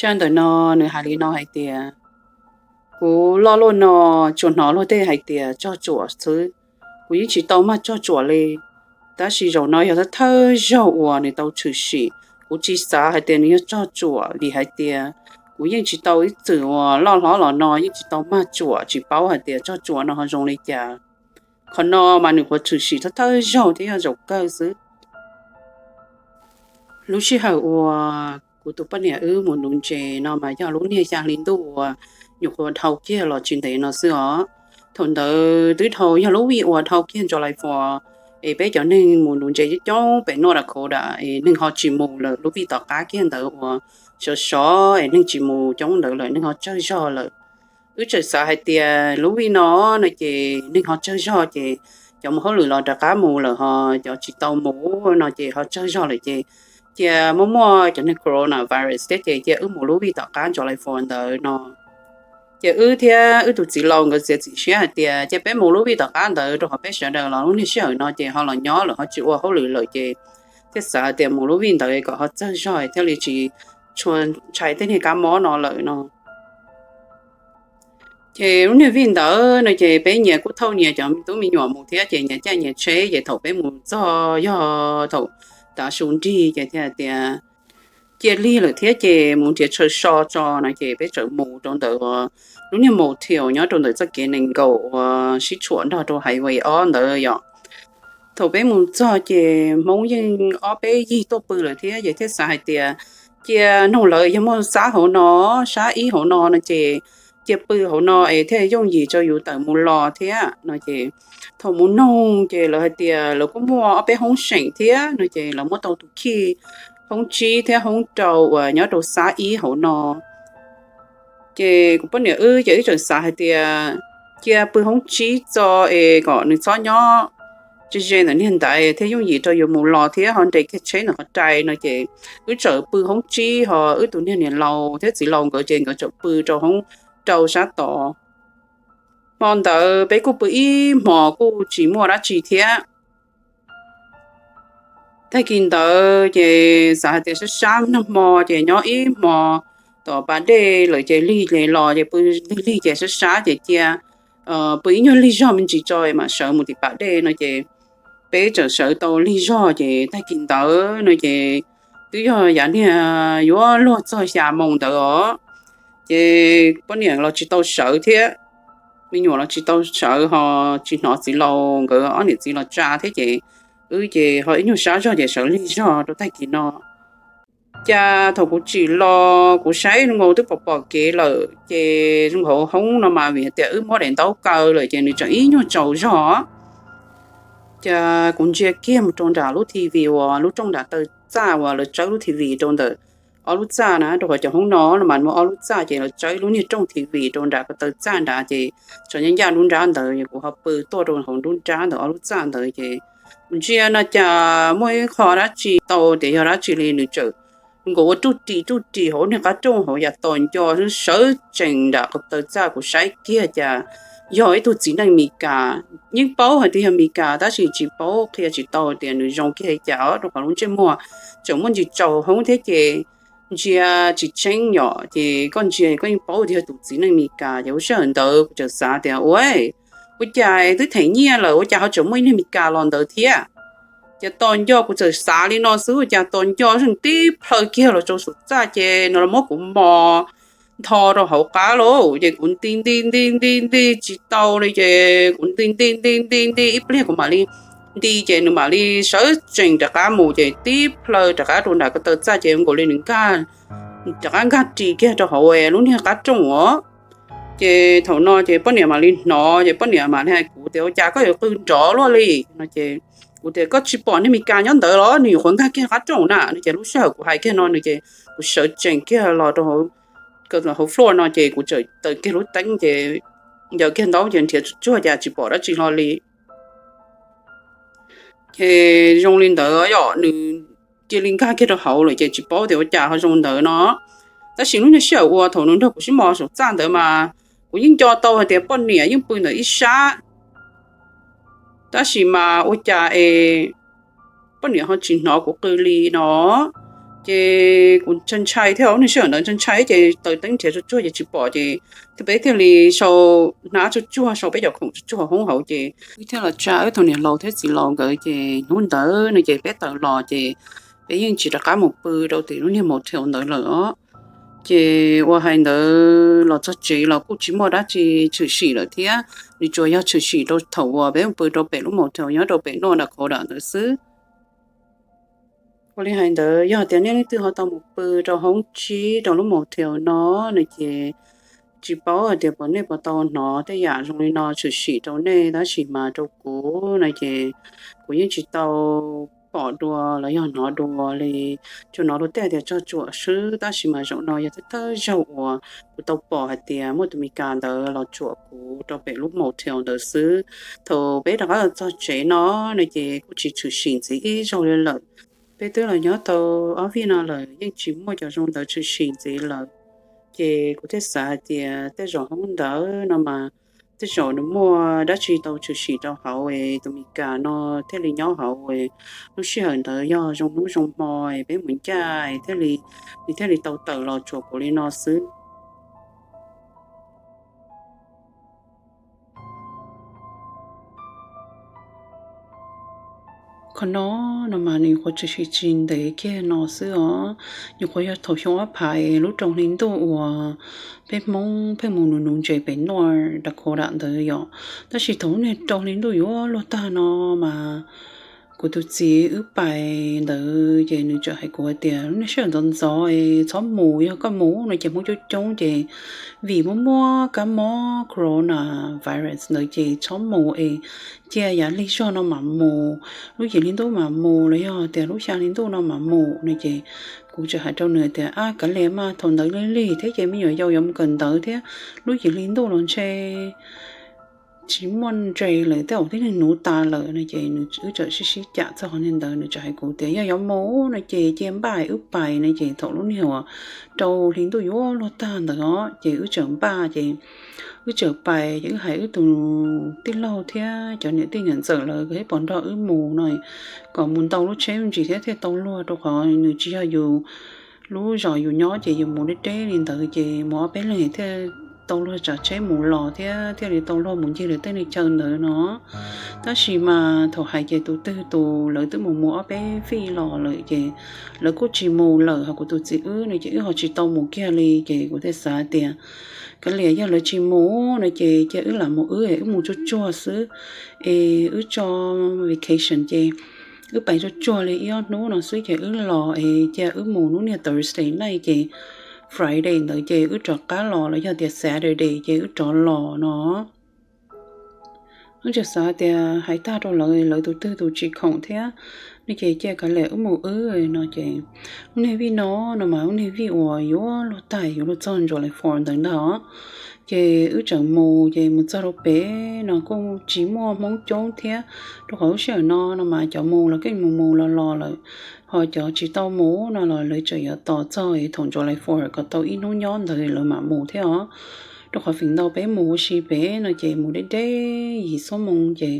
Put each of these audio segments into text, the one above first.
Tsaj ntawm no nws hais li no hais tias, kuv loj luaj no tsuas hnov luag tej hais tias tsog tsuam xwb, kuv yeej tsis tau maj tsog tsuam li. Tab sis zaum no yog thawj thawj zaug uas nws tau tshwm sim. Kuv tsis xav hais tias nws yog tsog tsuam vim hais tias kuv yeej tsis tau ib txwm uas loj hlob los no yeej tsis tau maj tsuam, tsis paub hais tias tsog tsuam no ho zoo li cas. Qhov no mas nws qhuav tshwm sim thawj thawj zaug thiab yog zaum kawg xwb. Lub sij hawm uas kuv tus poj niam wb mus nuv ntses no mas yog lub niag xya hli ntuj uas nyuam qhuav dhau kiag los tsis ntev no xwb os. Thaum ntawd twb dhau, yog lub vij uas dhau kiag July Fourth, es peb cov neeg mus nuv ntses coob coob pem North Dakota es neeg ho tsis mus lawm. Lub vij tom qab kiag ntawd uas sov sov es neeg tsis mus coob ntawd lawm, neeg ho tsawg zog lawm. Wb txawm xav hais tias lub vij no no ces neeg ho tsawg zog ces cov mus hauj lwm los rov qab mus lawm, ho cov tsis tau mus no ces ho tsawg zog lawm ces cia muaj muaj cov neeg coronavirus thiab ces cia wb mus lub vij tom qab July Fourth ntawd no. Ces wb thiab wb tus txiv laus nkawd txiav txim siab hais tias cia peb mus lub vij tom qab ntawd rau qhov peb sawv daws los lub niag sij hawm no ces ho los nyob lawm ho tsis ua hauj lwm lawm ces thiaj xav hais tias mus lub vij ntawd kom ho txawg zog thiaj li tsis tshua ntshai tej niag kab mob no lawm no. Ces lub niag vij ntawd no ces peb nyias kuj thauj nyias cov tub me nyuam mus thiab ces nyias caij nyias tsheb ces thaum peb mus txog yog thaum tav su nrig ces thiaj tias cia lig lawm thiab ces mus nrhiav chaw so tso no ces peb txawm mus rau ntawm lub niag motel nyob rau ntawm txoj kev nees nkaum uas sib tshuam nrog rau highway ob ntawd yom. Thaum peb mus txog ces Hmoob yeej ob peb yig tuaj pw lawm thiab ces thiaj xav hais tias cia noog lawv yog muaj sab hauv no, sab ib hauv no no ces cia pw hauv no es thiaj yooj yim rau yus tawm mus los thiab no ces thaum mus noog ces lawv hais tias lawv kuj muaj ob peb hoob seem thiab no ces lawv muab tau tus khij hoob tsib thiab hoob rau uas nyob rau sab ib hauv no. Ces kuv poj niam wb ces wb txawm xav hais tias cia pw hoob tsib tso es kom nws txhob nyob ze ze ntawm niag ntaiv thiaj yooj yim rau yus mus los thiab ho nres kiag tsheb ntawm qhov rai no ces wb txawm pw hoob tsib ho wb tus niag niam laus thiab txiv laus nkawd ces nkawd txawm pw rau hoob rau sab tod. Hmo ntawd peb kuj pw ib hmos kuj tsis muaj dab tsi thiab. Tag kis ntawd ces xav hais tias sab sab nag hmo ces nyob ib hmo tom pas dej lawm ces lig ces los ces pw lig lig ces sab sab ces cia pw ib nyuag lig zog me ntsis tso mam sawv mus tim pas dej no ces peb txawm sawv tau lig zog ces tag kis ntawd no ces twb yog yav niag yuav luag txog xya moos ntawd os. Ces poj niam los tsis tau sawv thiab, me nyuam los tsis tau sawv ho tsis hnov txiv laus nkawd ob niam txiv los tsa thiab ces wb ces ho ib nyuag sab zog ces sawv lig zog rau tag kis no. Cas thaum kuv tsim los kuv saib zoo nkaus twb pom pom kev lawm ces zoo nkaus hauv hoob no mas vim hais tias wb muab daim ntaub kaw lawm ces nws tseem ib nyuag tsaus zog. Cas kuv ntsia kiag mus rau nram lub T V uas lub rooj nram taw txaj uas lawv tsawb lub T V rau ntawm ob lub txaj na, rau qhov cov hoob no no mas muaj ob lub txaj ces lawv tsawb lub niag rooj T V rau nram taw txaj nrad ces tso ncaj ncaj nruab nrab ntawd es kuv ho pw tuaj rau hauv nruab nrab ntawm ob lub txaj ntawd ces kuv ntsia no cas muaj ib qho dab tsi tau tias yog dab tsi li nws txawm nkaus ua ruj ris ruj ris hauv niag qab rooj hauv yav tos nco sawv tsees nram taw txaj kuv saib kiag cas yog ib tug txiv neej Mes Kas. Yeej paub hais tias yog Mes Kas tab sis tsis paub qhia tsis tau tias nws zoo kiag li cas os rau qhov lub ntsej muag tseem muaj ntsis tsaus hoob thiab ces ntsia tsis tseeb yom ces koj ntsia koj yeej paub tias yog tus txiv neej Mes Kas ces lub sij hawm ntawd kuv txawm xav tias ua ua cas twb them nyiaj lawm ua cas ho tseem muaj ib niag Mes Kas los ntawd thiab. Ces tos nco kuv txawm xav li no xwb ua cas tos nco zeeg tib plhaw kiag los rau saum txaj ces nws los muab kuv mos ntho rau hauv qab lauj ces kuv nti nti nti nti nti tsis tau li ces kuv nti nti nti nti nti ib pliag kuv mam li nti ces nws mam li sawv tsees rov qab mus ces tib plhaw rov qab rau nram ko taw txaj ces nkaus li nws nkag rov qab nkag ris kiag rau hauv lub niag qab rooj os. Ces thaum no ces poj niam mam li hnov ces poj niam mam li hais kuv tias ua cas koj yuav qw nrov luaj li no ces kuv tias koj tsis pom niag Mes Kas nyob ntawd los nws yuav qhuav nkag kiag qab rooj na no ces lub sij hawm kuv hais kiag no nws ces kuv sawv tsees kiag los rau hauv floor no ces kuv txawm taws kiag lub teeb ces ncaws kiag ntaub ces nrhiav tsuag tsuag cas tsis pom dab tsi hlo li. Ces zoo li ntawd yom nws cia li nkag kiag rau hauv lawm ces tsis paub tias ua cas ho zoo ntawd no. Tab sis lub niag sij hawm uas thaum nws nrog kuv sib mos saum txaj ntawd mas kuv yeej nco tau hais tias poj niam yeej pw ntawm ib sab. Tab sis mas ua cas es poj niam ho tsis hnov kuv qw li no. Ces kuv ntshai ntshai thiab, lub niag sij hawm ntawd ntshai ntshai ces taws teeb nrhiav tsuag tsuag ces tsis pom ces peb thiaj li sau hnab tsuag tsuag, sau peb cov khoom tsuag tsuag hoob hauv ces wb thiaj los tsa wb tus niam laus thiab txiv laus nkawd ces hnub ntawd no ces peb tawm los ces peb yeej tsis rov qab mus pw rau tim lub niag motel ntawd lawm os. Ces ua hais ntawd los txog tsev los kuj tsis muaj dab tsi tshwm sim lawm thiab, nws tsuas yog tshwm sim rau thaum uas peb mus pw rau pem lub motel nyob rau pem North Dakota ntawd xwb. Ua li hais ntawd yog tias nej leej twg ho tau mus pw rau hoob tsib rau lub motel no no ces tsis paub hais tias puas nej puas tau hnov tej yam zoo li no tshwm sim rau nej, tab sis mas rau kuv no ces kuv yeej tsis tau pom dua los yog hnov dua li. Tsuas hnov luag tej tias tsog tsuam xwb, tab sis mas zaum no yog thawj thawj zaug uas kuv tau pom hais tias muaj tus Meskas ntawd los tsuam kuv rau pem lub motel ntawd xwb. Thaum peb rov qab los txog tsev no no ces kuj tsis tshwm sim ntxiv ib zaug li lawm. Peb twb los nyob tau ob vij no lawm yeej tsis muaj cov zoo ntawd tshwm sim ntxiv lawm. Ces kuv thiaj xav hais tias tej zaum hoob ntawd no mas tej zaum nws muaj dab tsi tau tshwm sim rau hauv es tus Meskas no thiaj li nyob hauv es lub sij hawm ntawd yog zoo hnub zoo hmo es peb mus ncaj thiaj li, nws thiaj li tau tawm los tsuam kuv li no xwb. Qhov no no mas nws nyuam qhuav tshwm sim tsis ntev kiag no xwb os. Nyuam qhuav yog thaum xyoo ob phav lub rau hli ntuj uas peb Hmoob pheej mus nuv nuv ntses pem North Dakota ntawd yom. Tab sis thaum lub niag rau hli ntuj yuav luag tag no mas kuv tus txiv wb pais ntawd ces nws txawm hais kuv hais tias lub niag sij hawm ntxov ntxov es txhob mus, yog koj mus no ces Hmoob coob coob ces vim muaj muaj kab mob coronavirus ntawd ces txhob mus es cia yav lig zog no mam mus, lub yim hli ntuj mam mus los yog tias lub xya hli ntuj no mam mus no ces kuv txawm hais rau nws tias ab kav liam mas thaum ntawd lig lig thiab ces me nyuam yaus yuav mus kawm ntawv thiab lub yim hli ntuj los ntshe tsis muaj ntses lawm, tej zaum tib neeg nuv tas lawm no ces nws, wb txawm sib sib cam txog qhov niag ntawd, nws txawm hais kuv tias yog yuav mus no ces cia npaj wb pais no ces thaum lub niag uas rau hli ntuj yuav luag tag ntawd os ces wb txawm npaj ces wb txawm pais ces wb hais wb tus tij laug thiab cov niam tij niam ntxawm lawv thiaj pom nrog wb mus no kom mus ntau lub tsheb me ntsis thiab thiaj tau luag, rau qhov nws tsis yog yus lub zos yus nyob ces yus mus deb deb li ntawd ces mus ob peb leeg thiaj tau luag tsav tsheb mus los thiab thiaj li tau luag mus ncig lawv tej neeg chaw ntawd no. Tab sis mas thaum hais ces tus twg tus lawv twb mus mus ob peb fij los lawm ces lawv kuj tsis mus lawm, ho kuv tus txiv wb no ces wb ho tsis tau mus kiag li ces kuv thiaj xav tias kav liam yog lawv tsis mus no ces cia wb lam mus wb es wb mus tsuag tsuag xwb es wb tso vacation ces wb pais tsuag tsuag li ib ob hnub no xwb ces wb los es cia wb mus lub niag Thursday night ces Friday ntawd ces wb rov qab los los yog tias Saturday ces wb rov los no. Wb txawm xav tias hais tag rau lawv, lawv tus twg tus tsis khoom thiab no ces cia kav liam wb mus wb no ces lub niag vij no no mas lub niag vij uas yuav luag tag yuav luag txog July Fourth ntawd ntag. Ces wb txawm mus ces mus txog rau pem no kuj tsis muaj Hmoob coob thiab, rau qhov lub sij hawm no no mas cov mus los kuj mus mus los los lawm, ho cov tsis tau mus no los lawv tseem yuav tos txog thaum July Fourth kom tau ib hnub nyob ntawd lawv mam mus thiab os. Rau qhov feem ntau peb mus ua si pem no ces mus deb deb yim xuab moos ces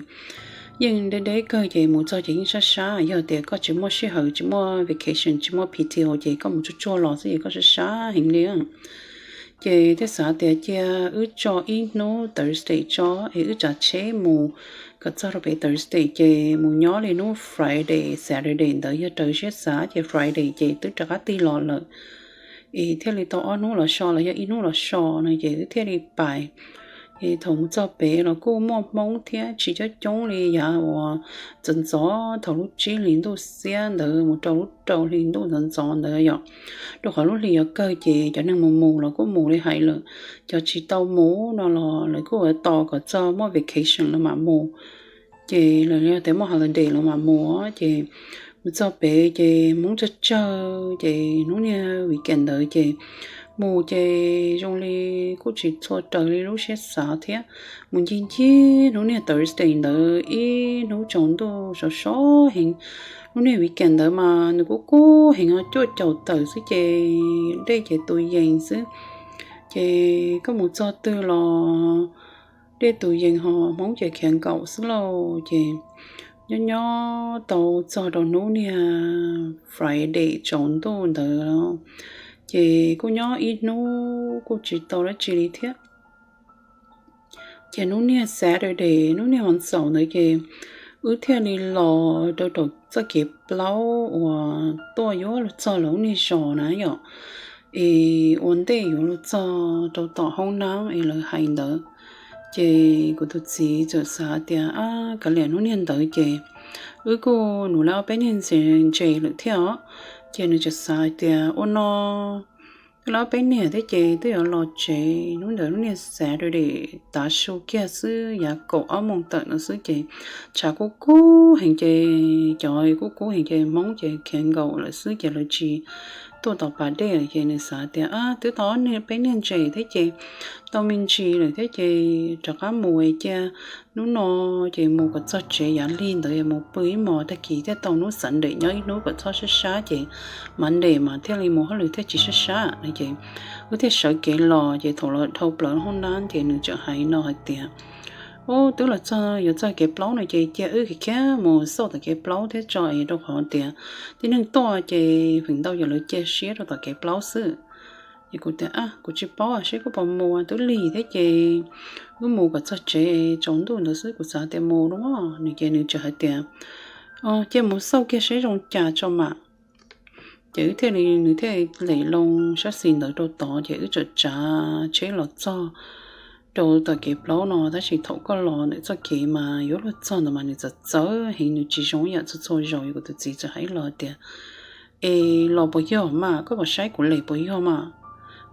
yeej deb deb kawg ces mus txog ces yeej sab sab, yog tias koj tsis muaj sij hawm tsis muaj vacation tsis muaj P T O ces koj mus tsuag tsuag los xwb ces koj sab sab heev li. Ces thiaj xav tias cia wb tso ib hnub Thursday tso es wb tsav tsheb mus kom txog rau pem Thursday ces mus nyob li hnub Friday Saturday ntawd yog raws siab xav ces Friday ces twb rov qab tig los lawm es thiaj li tau ob hnub los so los yog ib hnub los so no ces wb thiaj li pais. Es thaum mus txog pem los kuj muaj Hmoob thiab tsis coob coob li yav uas ntxov ntxov thaum lub tsib hlis ntuj xiab ntawd mus rau lub rau hli ntuj ntxov ntxov ntawd yom. Rau qhov lub hli yuav kawg ces cov neeg mus mus los kuj mus li hais lawm, cov tsis tau mus no los lawv kuj ua tos kom txog muaj vacation los mam mus. Ces los yog tias muaj holiday los mam mus ces mus txog pem ces Hmoob tsawg tsawg ces hnub niag weekend ntawd ces mus ces zoo li kuj tsis txhua raws li lub siab xav thiab. Mus ncig ncig hnub niag Thursday ntawd ib hnub tsaus ntuj sov sov heev. Lub niag weekend ntawd mas nws kuj kub heev, cuaj caum tawm xwb ces dej ces tus yees xwb. Ces koj mus txog twg los dej tus yees ho Hmoob ces khiav nkaum xwb lauj. Ces Nyob nyob tau txog rau hnub niag Friday tsaus ntuj ntawd, ces kuj nyob ib hnub kuj tsis tau dab tsi li thiab. Ces hnub niag Saturday, hnub niag vas xaum ntawd ces wb thiaj li los rau txoj kev plaub uas tuaj yuav luag txog lawv lub niag zos na yom, es ua ntej yuav luag txog rau tom hoob nab es lawv hais ntawd. Ces kuv tus txiv txawm xav tias, ab, kav liam hnub niag ntawd ces wb kuj nuv lawv ob peb niag ntses lawm thiab os. Ces nws txawm xav tias, ua no, wb lawv ob peb niag thiab ces twb yuav los tsev hnub ntawd, hnub niag Saturday tav su kiag xwb, yav kaum ob moos tawm no xwb ces tshav kub kub heev ces, cov kub kub heev ces Hmoob ces khiav nkaum lawm xwb ces lawv tsis tuaj tom pas dej lawm. Ces nws xav tias, twb tau ob peb niag ntses thiab ces tau me ntsis lawm thiab ces rov qab mus cia hnub no ces mus kom txog tsev yav lig ntawd mus pw ib hmos, tag kis thiaj tau hnub Sunday nyob ib hnub kom txhob sab sab ces Monday mas thiaj li mus hauj lwm thiaj tsis sab sab no ces wb thiaj sawv kev los. Ces thaum los dhau plaws hoob nab ces nws txawm hais no hais tias, ub, twb los txog yuav txog kev plaub no ces cia wb khiav khiav mus xauj tom kev plaub thiab tso es rau qhov tias tib neeg tuaj ces feem ntau yog lawv cia siab rau tom kev plaub xwb. Ces kuv tias, kuv tsis paub seb koj puas mus, twb lig thiab ces wb mus kom txog tsev tsaus ntuj ntawd xwb, kuv xav tias mus no. Nws ces nws txawm hais tias, cia mus xauj kiag seb zoo cas tso mas. Ces wb thiaj li, nws thiaj lem loo sab xis ntawd rau tod ces wb txawm tsav tsheb los txog rau tom kev plaub no. Tab sis thaum koj los ntawm txoj kev mas yuav luag txog ntawd mas nws txawv txawv heev, nws tsis zoo ib yam txhua txhua zaus. Kuv tus txiv txawm hais los tias, es los puas yog mas, koj puas saib kuv lem puas yog mas,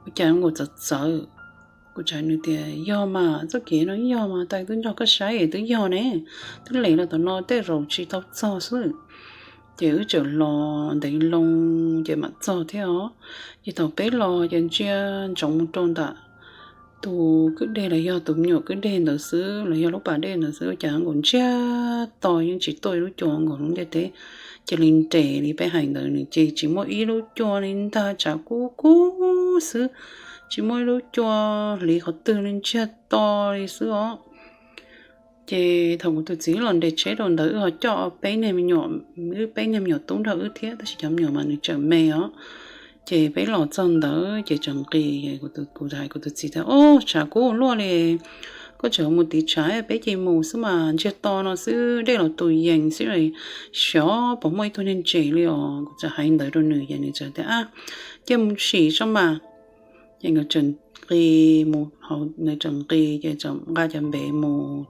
ua cas nkaus txawv txawv. Kuv txawm hais nws tias, yog mas, txoj kev no yog mas, tas twb nrog koj saib twb yog ne, twb lem los tom no tej zaum tsis tau txog xwb. Ces wb txawm los ntev loo ces mam txog thiab os. Ces thaum peb los ces ntsia ntsoov mus rau ntawm tus kwj deg los yog tus me nyuam kwj deg ntawd xwb los yog lub pas dej ntawd xwb, ua cas nkaus ntsiag to yeej tsis tuaj ib lub cua nkaus lub ntiaj teb. Cia li nres li peb hais ntawd, nws ces tsis muaj ib lub cua li ntag, tshav kub kub xwb, tsis muaj ib lub cua hliv qhov twg li, ntsiag to li xwb os. Ces thaum kuv tus txiv los nres tsheb rau ntawd, wb ho coj peb niag me nyuam, wb peb niag me nyuam tub nrog wb thiab, tab sis cov me nyuam mas nws tseem me os. Ces peb los txog ntawd ces tseem nqis, kuv hais kuv tus txiv tias, o, tshav kub luaj li, koj tseem mus tiv tshav, peb cia mus xwb mas, ntsiag to no xwb, dej los tus yees xwb, xyov puas muaj ib tug niag ntses li os. Kuv txawm hais ntawd rau nws ces nws txawm tias, a, cia mus sim tso mas. Ces nkawd tseem nqis mus hauv, nws tseem nqis ces tseem nqa cov npe mus,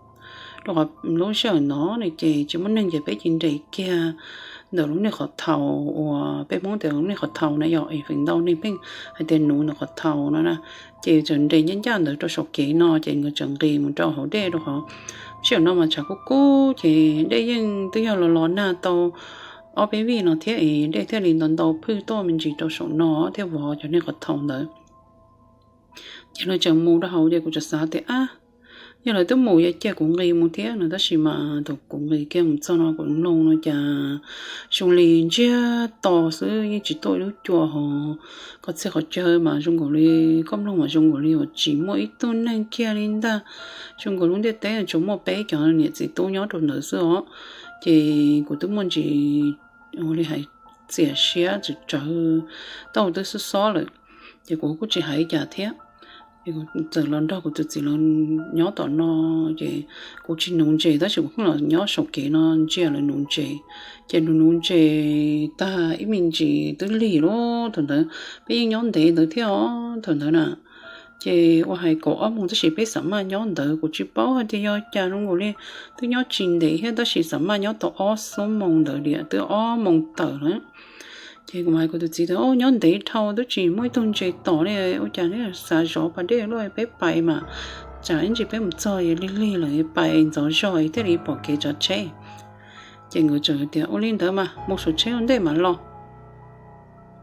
rau qhov lub sij hawm no ne ces tsis muaj neeg ces peb cia nres kiag ntawm lub niag qhov thaus uas peb Hmoob tias lub niag qhov thaus na yom, es feem ntau neeg pheej hais tias nuv ntawm qhov thaus no na. Ces txawm nres ncaj ncaj ntawd rau saum kev no ces nkawd tseem nqis mus rau hauv dej, rau qhov sij hawm no mas tshav kub kub ces dej yeej twb yog los los nag tau ob peb vij no thiab es dej thiaj li ntau ntau phwj tuaj me ntsis rau saum no thiab vov cov niag qhov thaus ntawd. Ces lawv tseem mus rau hauv ces kuv txawm xav tias, ab, yog lawv twb mus yuav cia kuv nqis mus thiab no, tab sis mas thaum kuv nqis kiag mus txog no kuv mloog no cas zoo li ntsiag to xwb, yeej tsis tuaj ib lub cua hos. Qhov txhia qhov chaw mas zoo nkaus li, koj mloog mas zoo nkaus li uas tsis muaj ib tug neeg kiag li ntag. Zoo nkaus lub ntiaj teb tsuas muaj peb cov niam txiv tub nyob rau ntawd xwb os. Ces kuv twb muaj ntsis ua li hais txias siab tsawv tsawv, tau twb xob xob lawm, ces kuv kuj tsis hais li cas thiab. Ces kuv txawm los nrog kuv tus txiv lawv nyob tom no, ces kuv tsis nuv ntses tab sis kuv pheej los nyob saum kev no ntsia lawv nuv ntses. Ces nuv nuv ntses tag ib me ntsis twb lig lawm, thaum ntawd peb yeej nyob ntev ntawd thiab os thaum ntawd na. Ces ua hais kaum ob moos tab sis peb xam maj nyob ntawd, kuv tsis paub hais tias yog cas zoo nkaus li twb nyob tsis ntev thiab tab sis xam maj nyob tau ob xuab moos ntawd tiam, twb ob moos tawm lawm. Ces kuv mas hais kuv tus txiv tias, o, nyob ntev dhau twb tsis muaj ib tug ntses tom li, ua cas neb xav zov pas dej luaj, peb pais mas tsam ib ntsis peb mus txog lig lig lawm, pais ntxov zog thiaj li pom kev tsav tsheb. Ces nkawd txawm tias, ua li ntawd mas mus saum tsheb ua ntej mas los.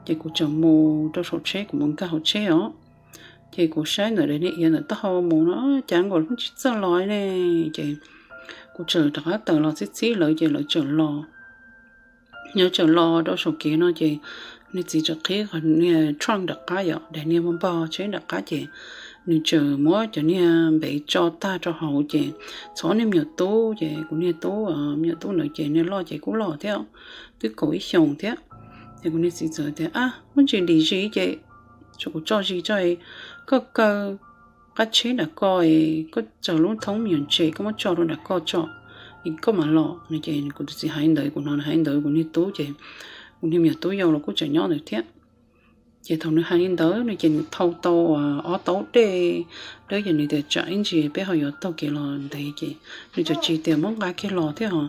Ces kuv txawm mus rau saum tsheb, kuv mus nkag hauv tsheb os. Ces kuv saib ntawm daim niag iav ntawm taub hau mus no, cas nkaus lub tsis txawj los ne. Ces kuv txawm rov qab tawm los txhib txhib lawv ces lawv txawm los. Lawv txawm los rau saum kev no ces niag txiv txawm qhib niag trunk nram qab, yog daim niag npog tsheb nram qab ces nws txawm muab cov niag npev tso tag rau hauv ces txhua niag me nyuam tub ces kuv niag tub, me nyuam tub ntawd ces niag loj ces kuj loj thiab, twb kaum ib xyoos thiab. Ces kuv niag txiv txawm tias, Ab, muab ntsis dim zis ces, kuv tso zis tso, koj kaw qab tsheb nram ko, koj tsaws lub thoob me nyuam ntses koj muab tso rau nram ko tso, koj mam los no. Ces kuv tus txiv hais li ntawd, kuv hnov nws hais li ntawd, kuv niag tub ces, kuv niag me nyuam tub yau los kuj tseem nyob ntawd thiab. Ces thaum nws hais li ntawd no ces nws thau tau ob taub dej, dawb ces nws tias tsam ib ntsis peb ho yuav taug kev los ntev ces nws txawm tsis tias muab nqa kiag los thiab ho,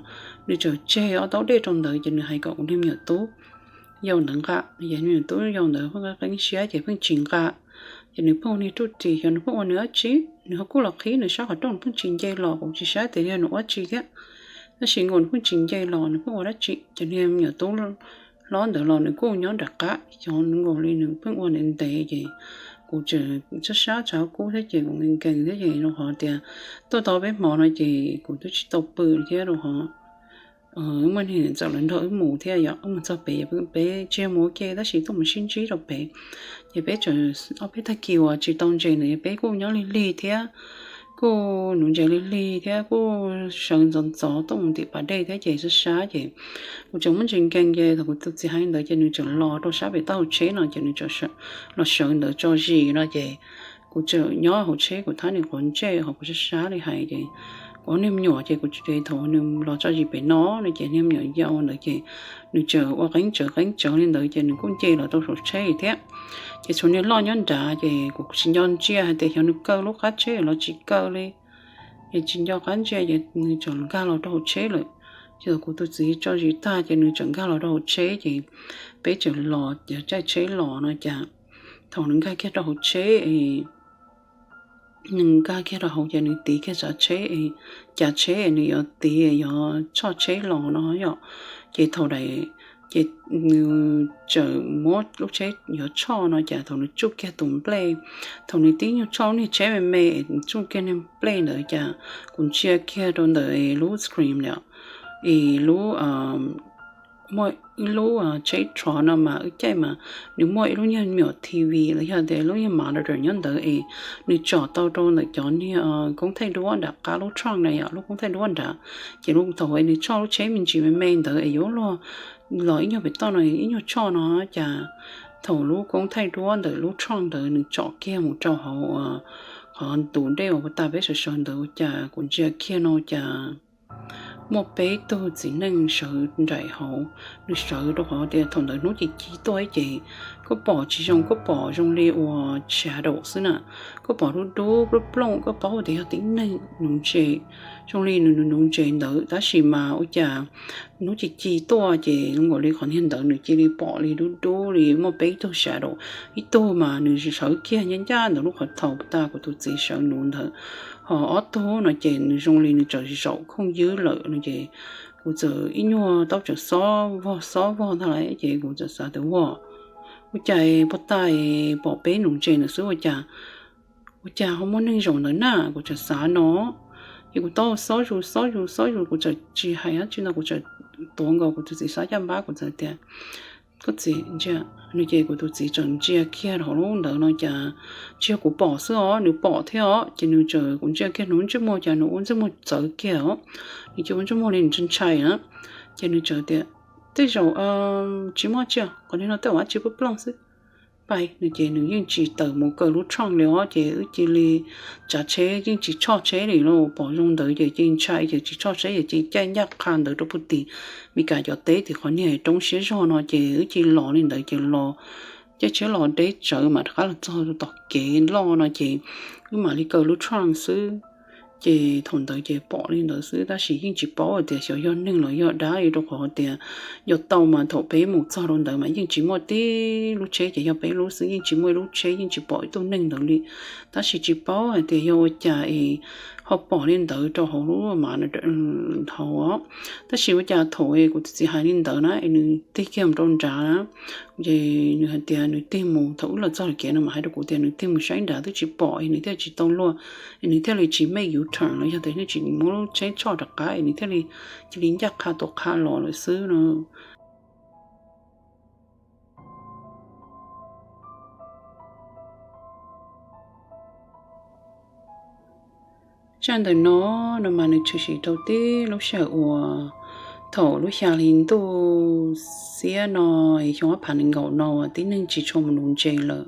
nws txawm tseg ob taub dej rau ntawd ces nws hais kom kuv niag me nyuam tub yau ntawd nqa. Ces me nyuam tub yau ntawd pheej qeeb siab ces pheej tsis nqa. Ces nws pheej ua niag ruj ris, xyov nws pheej ua nws dab tsi, nws ho kuj los qhib nws sab qhov rooj, nws pheej tsis nce los, kuv tsis saib tias yog nws ua dab tsi thiab. Tab sis nkaus nws pheej tsis nce los, nws pheej ua dab tsi. Ces niag me nyuam tub hlob ntawd los nws kuj nyob nram qab, xyov nws nkaus li nws pheej ua ntev ntev ces kuv txawm sab sab tshav kub thiab ces kuv nkees nkees thiab ces rau qhov tias tuaj tau peb hmo no ces kuv twb tsis tau pw thiab rau qhov muaj neeg txawm los nrog wb mus thiab, yog wb mus txog pem, peb tsis yog mus ua ke tab sis tuaj mus sib ntsib rau pem. Ces peb txawm ob peb tag kis uas tsis tau ntses ntawd peb kuj nyob lig lig thiab, kuj nuv ntses lig lig thiab kuj sawv ntxov ntxov tuaj mus tim pas dej thiab ces sab sab ces kuv txawm muab ntses nkees ces thaum kuv tus txiv hais li ntawd ces nws txawm los rau sab pem taub hau tsheb no ces nws txawm los sawv ntawd tso zis no ces kuv txawm nyob hauv tsheb kuv thab nws quav ntsej ho kuv sab sab li hais ces kuv ob niag me nyuam ces kuv tsis, thaum nws los tso zis pem no no ces niag me nyuam yau ntawd ces nws txawm ua qeeb tsawv qeeb tsawv li ntawd ces nws kuj nce los rau saum tsheb thiab. Ces tshuav niag loj nyob nrad ces kuv tsis nco ntsia hais tias xyov nws kaw lub qab tsheb los tsis kaw li. Ces tsis nco qab ntsia ces nws txawm nkag los rau hauv tsheb lawm. Ces kuv tus txiv tso zis tag ces nws txawm nkag los rau hauv tsheb ces peb txawm los caij tsheb los no cas thaum nws nkag kiag rau hauv tsheb, nws nkag kiag rau hauv ces nws tiv kiag tsav tsheb, cav tsheb nws yuav tiv yuav tshoj tsheb los no yom. Ces thaum ntawd ces nws txawm muab lub tsheb yuav tshoj no cas thaum nws tsuj kiag tus nplej, thaum nws tib nyuag tshoj lub niag tsheb me me, tsuj kiag niag nplej ntawd cas kuv ntsia kiag rau ntawm lub screen lawm es lub muaj ib lub tsheb tshov no mas wb caij mas nws muaj ib lub nyuag me nyuam T V los yog tias lub nyuag monitor nyob ntawd es nws tsom tau rau ntawm cov niag koob thaij duab nram qab lub trunk na yom, lub koob thaij duab nrad. Ces lub thaum nws tshoj lub tsheb me ntsis me me ntawd es yuav luag los ib nyuag pem toj no ib nyuag tshoj no cas thaum lub koob thaij duab ntawm lub trunk ntawd nws tsom kiag mus rau hauv qhov tus dej uas puag ta peb sawv sawv ntawd ua cas kuv ntsia kiag no cas muaj peb tug txiv neej sawv nraim hauv. Nws sawv rau qhov tias thaum ntawd hnub ci ci tuaj ces koj pom tsis zoo, koj pom zoo li uas shadow xwb na, koj pom dub dub plooj plooj, koj paub tias yog tib neeg nuv ntses, zoo li nws nuv ntses ntawd tab sis mas ua cas hnub ci ci tuaj ces zoo nkaus li qhov niag ntawd nws cia li pom li dub dub li muaj peb tug shadow. Ib tug mas nws sawv kiag ncaj ncaj ntawm lub qhov thaum puag ta kuv tus txiv sawv nuv ntawd, ho ob tug no ces nws zoo li nws txawm zaum khooj ywb lawm no ces kuv txawm ib nyuag taub txawm xob vog xob vog ntag lawm ces kuv txawm xav tias ua, ua cas puag ta pom peb nuv ntses ntawd xwb ua cas, ua cas ho muaj neeg zaum ntawd na, kuv txawm xav no. Ces kuv tau xob zus xob zus xob zus kuv txawm tsis hais dab tsi no kuv txawm tuav nkaus kuv tus txiv sab caj npab kuv txawm tias, koj txiv ntsia, no ces kuv tus txiv txawm ntsia kiag rau hauv lub ntawd no cas tsis yog kuv pom xwb os, nws pom thiab os. Ces nws txawm, kuv ntsia kiag nws lub ntsej muag cas nws ua ntsej muag txawv kiag os, nws cia ua ntsej muag li nws ntshai ntshai na. Ces nws txawm tias, tej zaum tsis muaj tsi, qhov niag no tej zaum dab tsi plooj plooj xwb. Pais no ces nws yeej tsis tawm mus kaw lub trunk li os, ces wb cia li tsav tsheb yeej tsis tshoj tsheb li lauj, pom zoo ntawd ces cia li ntshai ces tsis tshoj tsheb ces cia li caij ncaj qha ntawd rau puag tim Meskas cov teb tim qhov niag roob siab zog no ces wb cia li los li ntawd ces los caij tsheb los deb tsawv mam rov qab los txog tom kev loj no ces wb mam li kaw lub trunk xwb. Ces thaum ntawd ces pom li ntawd xwb tab sis yeej tsis paub hais tias xyov yog neeg los yog dab li rau qhov tias yog tau mas thaum peb mus txog rau ntawd mas yeej tsis muaj tib lub tsheb ces yog peb lub xwb, yeej tsis muaj ib lub tsheb, yeej tsis pom ib tug neeg ntawd li. Tab sis tsis paub hais tias yog ua cas es ho pom li ntawd rau hauv lub mas hauv os. Tab sis ua cas thaum kuv tus txiv hais li ntawd na es nws tig kiag mus rau nrad na, ces nws hais tias nws tig mus, thaum wb los txog lawm kev no mas hais rau kuv tias nws tig mus saib nrad twb tsis pom es nws thiaj tsis tau luag, es nws thiaj li tsis make U-turn los yog tias nws tsis muab lub tsheb tshoj rov qab es nws thiaj li cia li ncaj qha tuam qha los lawm xwb no. Zaj ntawm no, no mas nws tshwm sim rau tib lub sij hawm uas thaum lub xya hli ntuj xiab no, xyoo ob phav nees nkaum no uas tib neeg tsis tshua mus nuv ntses lawm.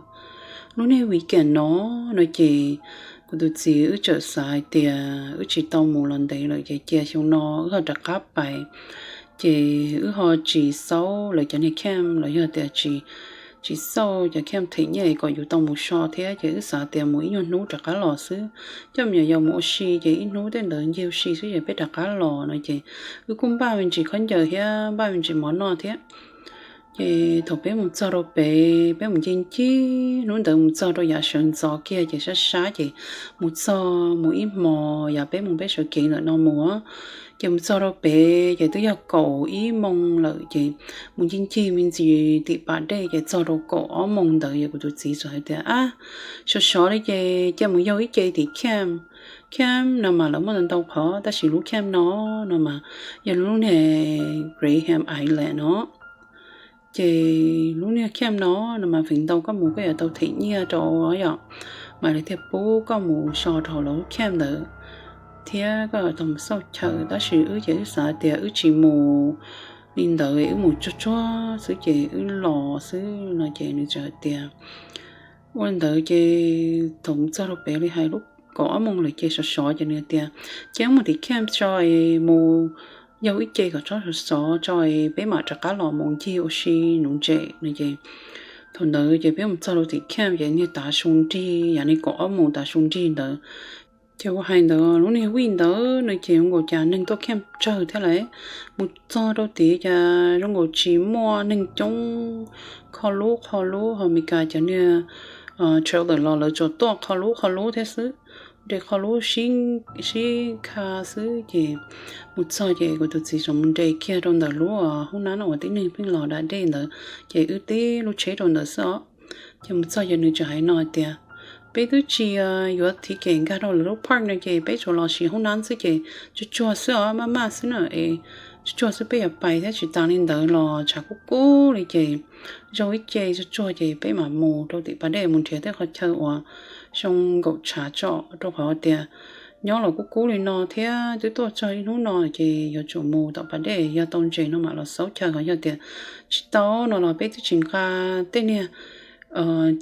Lub niag weekend no, no ces kuv tus txiv wb txawm xav hais tias wb tsis tau mus los ntev lawm ces cia xyoo no wb ho rov qab pais. Ces wb ho tsis xauj lawv cov niag camp los yog tias tsis, tsis xauj cov camp them nyiaj kom yus tau mus so thiab, ces wb xav tias mus ib nyuag hnub rov qab los xwb, coj me nyuam yaus mus ua si ces ib hnub tej ntawd ncig ua si xwb ces peb rov qab los no ces wb kuj npaj me ntsis khaub ncaws thiab npaj me ntsis mov noj thiab. Ces thaum peb mus txog rau pem, peb mus ncig ncig hnub ntawd mus txog rau yav sawv ntxov kiag ces sab sab ces mus txog mus ib hmos, yav peb mus peb sawv kev ntawm no mus, ces mus txog rau pem ces twb yog kaum ib moos lawm ces mus ncig ncig me ntsis tim pas dej ces txog rau kaum ob moos ntawd ces kuv tus txiv txawm hais tias, Ab, sov sov li ces cia mus yog ib ce tim camp. Camp no mas lawv muaj ntau ntau qhov tab sis lub camp no, no mas yog lub niag Graham Island no. Ces lub niag camp no, no mas feem ntau koj mus koj yuav tau them nyiaj rau yom, mas lawv thiaj pub koj mus so rau hauv lawv lub camp ntawd thiab koj tau mus xauj chaw. Tab sis wb ces wb xav tias wb tsis mus li ntawd, wb mus tsuag tsuag xwb ces wb los xwb no ces nws txawm hais tias, ua li ntawd ces thaum mus txog rau pem li hais lub kaum ob moos lawm ces sov sov ces nws tias, Cia wb mus tim camp tso es mus yog ib ce kom txhob sov sov tso es peb mam rov qab los mus ncig ua si nuv ntses no ces thaum ntawd ces peb mus txog rau tim camp ces niag tav su nrig, yam li kaum ob moos tav su nrig ntawd. Ces ua hais ntawd lub niag week ntawd no ces zoo nkaus cas neeg tuaj camp tsawg thiab lawm. Mus txog rau tid cas zoo nkaus tsis muaj neeg coob, kho lub kho lub, ho Meskas cov niag trailer los lawv tsuas tuaj kho lub kho lub thiab xwb, de kho lub sib kha xwb ces mus txog ces kuv tus txiv txawm mus nres kiag rau ntawm lub hoob nab uas tib neeg pheej los da dej ntawd ces wb tib lub tsheb rau ntawd xwb os. Ces mus txog ces nws txawm hais no hais tias, Peb twb tsis yuav thim kem nkag rau lawv lub park no ces peb tsuas los siv hoob nab xwb ces tsuag tsuag xwb os, maj maj xwb na es tsuag tsuag xwb peb yuav pais thiab, tsis tas li ntawd los tshav kub kub li ces zoo ib ce tsuag tsuag ces peb mam mus rau tim pas dej mus nrhiav tej qhov chaw uas zoo nkaum tshav tso, rau qhov tias nyob los kub kub li no thiab twb tuaj txog ib hnub no ces yuav tsum mus tom pas dej, yog tau ntses no mam los xauj chaw, ho yog tias tsis tau no los peb twb tsis nqa tej niag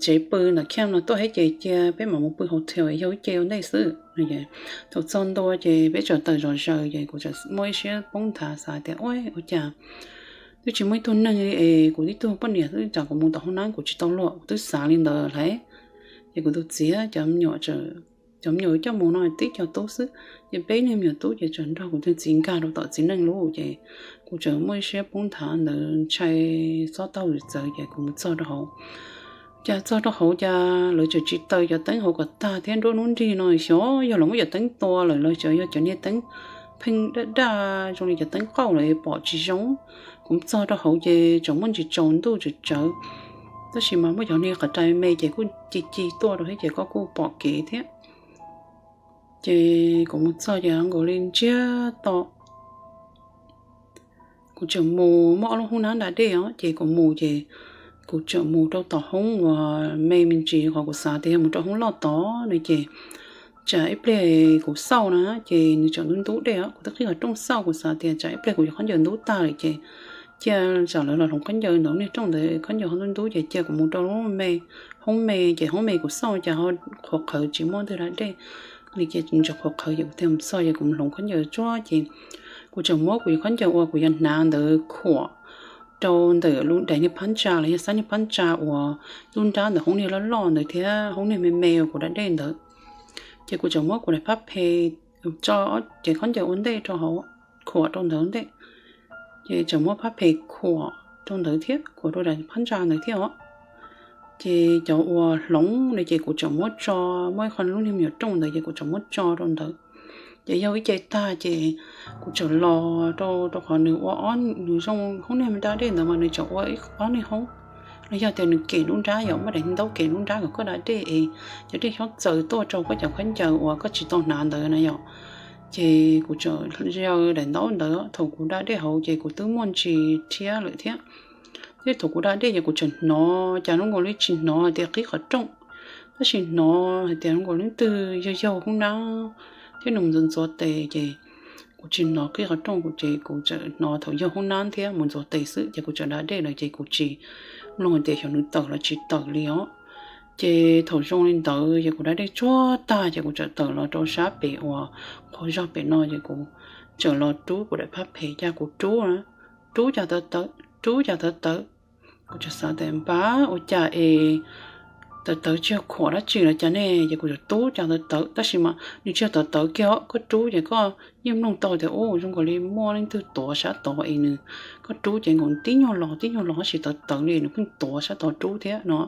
tsev pw ntawm camp no tuaj thiab ces cia peb mam mus pw hotel yog ib ce ua ntej xwb. Thaum txog ntua ces peb txawm tawm zom zaws ces kuv txawm muaj ib siab poob nthav xav tias, Ua, ua cas twb tsis muaj ib tug neeg li es kuv tib tug poj niam xwb, tsam kuv mus tom hoob nab kuv tsis tau luag, kuv twb xav li ntawd lawm. Ces kuv tus txiv cov me nyuam coj mus no tib co tub xwb, ces peb niag me nyuam tub ces txawm nrog kuv tus txiv nkag rau tom txiv neej lub, ces kuv txawm muaj ib siab poob nthav ntawd ntshai txhob tau txawv ces kuv mus txog rau hauv. Cas txog rau hauv cas lawv txawm tsis taws cov teeb hauv kom tag thiab, nruab hnub nrig no xyov yog lawv muab cov teeb tua lawm los xyov yog cov niag teeb pheej daj daj zoo li cov teeb qauj lawm pom tsis zoo. Kuv txog rau hauv ces tseem muaj ntsis tsaus ntuj tsawv tsawv, tab sis mas muaj cov niag qhov rai me ces kuj ci ci tuaj rau thiab ces koj kuj pom kev thiab. Ces kuv mus txog ces nkaus li ntsiag to. Kuv txawm mus, muaj ob lub hoob nab da dej os, ces kuv mus ces kuv txawm mus rau tom hoob uas me me ntsis, qhov kuv xav tias yog mus rau hoob loj tod no ces tsam ib pliag kuv xauj na ces nws tseem ntub ntub dej os, kuv twb qhib qhov rooj xauj, kuv xav tias tsam ib pliag kuv cov khaub ncaws ntub tag lawm ces cia tsam lawv los hloov khaub ncaws ntawm niag rooj ntawd, khaub ncaws ho ntub ntub ces cia kuv mus rau lub me hoob me, ces hoob me kuv xauj cas ho qhuav qhawv tsis muaj twg da dej li ces ntsis qhuav qhawv ces kuv thiaj mus txog ces kuv mus hloov khaub ncaws tsuag ces kuv txawm muab kuv cov khaub ncaws uas kuv yuav hnav ntawd khuam rau ntawm lub daim niag phab ntsa los yog xab niag phab ntsa uas lub nrab ntawm hoob niag loj loj ntawd thiab hoob niag me me uas kuv da dej ntawd. Ces kuv txawm muab kuv daim phab phe tso ces khaub ncaws ua ntej rau hauv, khuam rau ntawd ntej. Ces txawm muab phab phe khuam rau ntawd thiab, khuam rau daim phab ntsa ntawd thiab os. Ces cov uas hloov no ces kuv txawm muab tso, muaj ib qho lub niag me nyuam rooj ntawd ces kuv txawm muab tso rau ntawd. Ces yog ib ce tag ces kuv txawm los rau, rau qhov nws ua ob, nws zoo hoob niag me da dej ntawd mas nws txawm ua ib ob niag hoob, los yog tias nws kem lub nrab, yog muaj daim ntaub kem lub nrab kom koj da dej es cov dej xyob txaws tuaj rau koj cov khaub ncaws uas koj tsis tau hnav ntawd na yom. Ces kuv txawm zaws daim ntaub ntawd, thaum kuv da dej hauv ces kuv twb muaj ntsis thiab lawm thiab. Thiab thaum kuv da dej ces kuv txawm hnov cas zoo nkaus li tsis hnov hais tias qhib qhov rooj, tab sis hnov hais tias zoo nkaus li twg yaug yaug hoob nab, peb nug mus ntxuav tes ces kuv tsis hnov qhib qhov rooj kuv ces kuv txawm hnov thaum yog hoob nab thiab mus ntxuav tes xwb ces kuv txawm da dej lawm ces kuv tsis mloog tias xyov nws tawm los tsis tawm li os. Ces thaum zoo li ntawd ces kuv da dej tsuag tag ces kuv txawm tawm los rau sab pem uas qhov zog pem no ces kuv txawm los rub kuv daim phab phem, cas kuv rub, rub cas tawv tawv, rub cas tawv tawv. Kuv txawm xav tias npab ua cas es tawv tawv tsis yog khuam dab tsi los cas ne, ces kuv txawm rub cas tawv tawv tab sis mas nws tsis yog tawv tawv kiag os, koj rub ces koj yeej mloog tau tias ua zoo nkaus li muaj leej twg tuav sab tod es nws, koj rub ces nkaus tib nyuag los tib nyuag los tab sis tawv tawv li nws pheej tuav sab tod rub thiab no.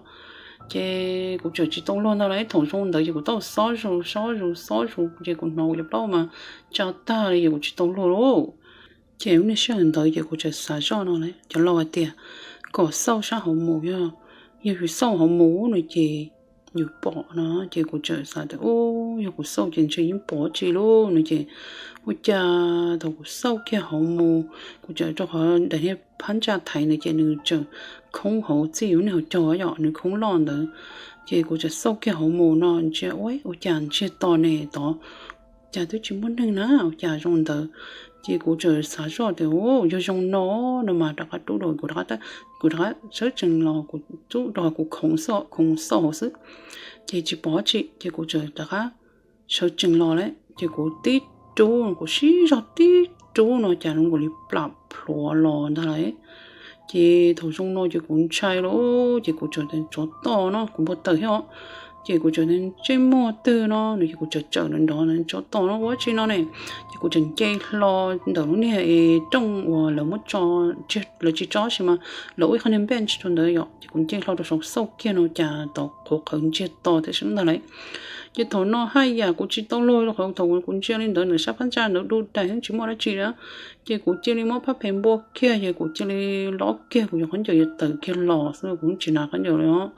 Ces kuv txawm tsis tau luag ntag lauj, thaum zoo ntawd ces kuv tau xob zus xob zus xob zus ces kuv hnov kuv cov plaub mas tsa tag li ces kuv tsis tau luag lauj. Ces lub niag sij hawm ntawd ces kuv txawm xav zoj no lawm, cov laus hais tias kom xauj sab hauv mus, yog, yog yus xauj hauv mus no ces yus pom no ces kuv txawm xav tias u, yog kuv xauj ces ntshe yeej pom tsis lub no ces ua cas thaum kuv xauj kiag hauv mus, kuv txawm rau qhov daim niag phab ntsa thaiv ntawd ces nws txawm khoob hauv txij yus niag hauv caug yom, nws khoob loj ntawd. Ces kuv txawm xauj kiag hauv mus no ntsia ua, ua cas ntsiag to ne tod, cas twb tsis muaj neeg na, ua cas zoo ntawd. Ces kuv txawm xav zoj tias u, yog zoo no no mas rov qab rub rau kuv, kuv rov qab sawv tsees los kuv rub rau kuv khoov xauj hauv xwb ces tsis pom tsi ces kuv txawm rov qab sawv tsees los lawm ces kuv tib rub, kuv siv zog tib rub no cas zoo nkaus li plam plhuav los ntag lauj. Ces thaum zoo no ces kuv ntshai lauj, ces kuv txawm tsov toj no kuv npau taws thiab os. Ces kuv txawm ntsej muag twg no no ces kuv txawm tsawm nrov nrov tsov toj no ua tsi no ne. Ces kuv txawm nce hlo ntawm lub niag rooj uas lawv muab tso, lawv tsis tso tab sis mas lawv ua ib qho niag bench rau ntawd yom, ces kuv nce hlo rau saum xauj kiag no cas tod qhuav qhawv ntsiag to thiab sab ntag lauj. Ces thaum no haj yam kuv tsis tau luag rau qhov thaum kuv ntsia li ntawd ntawm sab phab ntsa ntawd du dais xwb tsis muaj dab tsi li. Ces kuv cia li muab phab phem npua kiag ces kuv cia li lob kiag kuv cov khaub ncaws yuav tawm kiag los xwb, kuv tsis hnav khaub ncaws li os.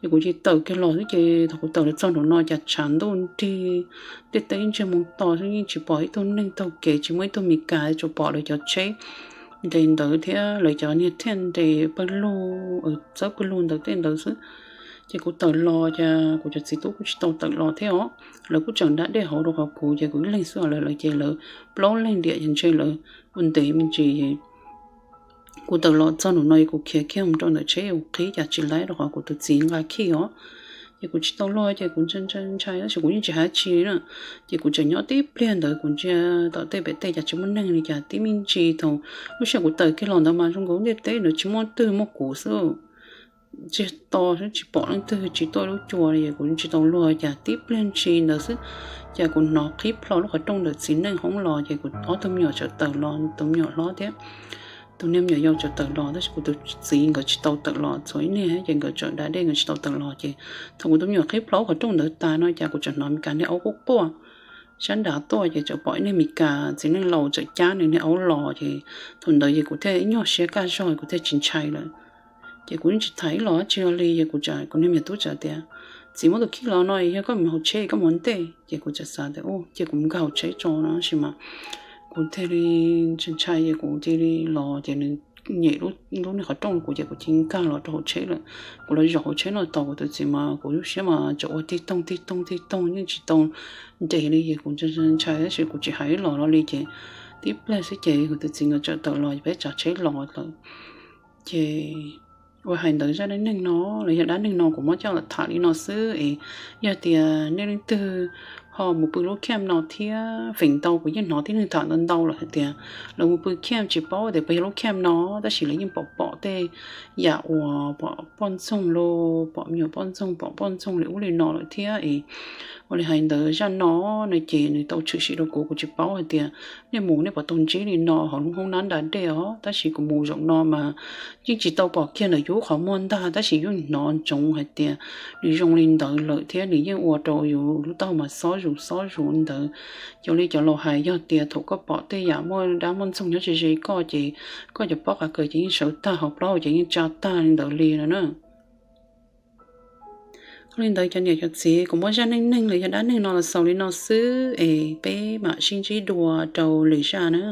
Ces kuv cia li tawm kiag los xwb ces thaum kuv tawm los txog nraum no cas tshav ntuj nrig, tej teb ntsiag moo to xwb yeej tsis pom ib tug neeg taug kev, tsis muaj ib tug Mes Kas, tsuas pom lawv cov tsheb nres ntawd thiab lawv cov niag thiaj nres pawg lug, txawb pawg lug ntawd tej ntawd xwb. Ces kuv tawm los ces kuv cov txiv tub kuj tsis tau tawm los thiab os, lawv kuj tseem da dej hauv rau qhov kuv ces kuv ib leeg xwb, lawv ces lawv plaub leeg diam ces ntshe lawv ua ntev me ntsis. Kuv tawm los txog nraum no es kuv khiav kiag mus rau ntawm tsheb kuv qhib cas tsis laib rau qhov kuv tus txiv nqa khij os. Ces kuv tsis tau luag ces kuv ntshai ntshai tab sis kuv yeej tsis hais dab tsi li na. Ces kuv tseem nyob tib pliag ntawd kuv ntsia tom tej pem tej cas tsis muaj neeg li cas tib me ntsis thaum lub sij hawm kuv tawm kiag los ntawd mas zoo nkaus ntiaj teb ntawd tsis muaj twg muaj kuv xwb. Ntsiag to xwb tsis pom leej twg tsis tuaj lub cua li es kuv tsis tau luag cas tib pliag ntsis ntawd xwb, ces kuv hnov qhib plho lub qhov rooj ntawm txiv neej hoob los ces kuv ob tug me nyuam txawm tawm los, tus me nyuam hlob thiab tus niag me nyuam yau txawm tawm los tab sis kuv tus txiv nkawd tsis tau tawm los, txhua ib niag ces nkawd tseem da dej nkawd tsis tau tawm los. Ces thaum kuv tus me nyuam qhib plho lub qhov rooj ntawd tas no cas kuv tseem hnov Mes Kas niag aub quaj quaj sab nrad tuaj ces txawm pom ib niag Mes Kas txiv neej laus txawm cab nws niag aub los ces thaum ntawd ces kuv thiaj nyuag siab kaj zog kuv thiaj tsis ntshai lawm. Ces kuv yeej tsis tham ib los dab tsi li ces kuv, kuv niag me tub txawm tias, txiv muab tus khij los no yog koj mus hauv tsheb koj mus ua ntej. Ces kuv txawm xav tias u ces kuv nkag hauv tsheb tso no tab sis mas kuv thiaj li ntshai ntshai ces kuv cia li los ces nws nyem lub niag qhov rooj kuv ces kuv cia li nkag los rau hauv tsheb lawm. Kuv los zaum hauv tsheb no tos kuv tus txiv mas kuv lub siab mas tseem ua tig toog tig toog tig toog yeej tsis tau nres li ces kuv ntshai ntshai tab sis kuv tsis hais ib los li ces tib pliag xwb ces kuv tus txiv nkawd txawm tawm los peb tsav tsheb los lawm. Ces ua hais ntawd zaj dab neeg no los yog dab neeg no kuv muab coj los tham li no xwb es yog tias nej leej twg ho mus pw lub camp no thiab feem ntau kuv yeej hnov tib neeg tham ntau ntau lawm hais tias lawv mus pw camp tsis paub tias puas yog lub camp no tab sis lawv yeej pom pom tej yam uas pom poj ntxoog los pom me nyuam poj ntxoog pom poj ntxoog li ub li no lawm thiab es ua li hais ntawd zaj no no ces nws tau tshwm sim rau kuv, kuv tsis paub hais tias nej mus nej puas tau ntsib li no hauv lub hoob nab da dej os tab sis kuv mus zaum no mas yeej tsis tau pom kiag ntawm yus qhov muag ntag tab sis yeej hnov ntsoov hais tias nws zoo li ntawd lawm thiab nws yeej ua rau yus lub taub hau mas xob zus xob zus ntawd. Cov li cov laus hais yog tias thaum koj pom tej yam muaj dab muaj ntxoog nyob ze ze koj ces koj cov pob qa kaws ces yeej sawv tag hauv plaub hau ces yeej tsa tag li ntawd li no na. Ua li ntawd cov niam cov txiv kuv muab zaj neej neeg los yog dab neeg no los xaus li no xwb es peb mam sib ntsib dua rau lwm zaj na.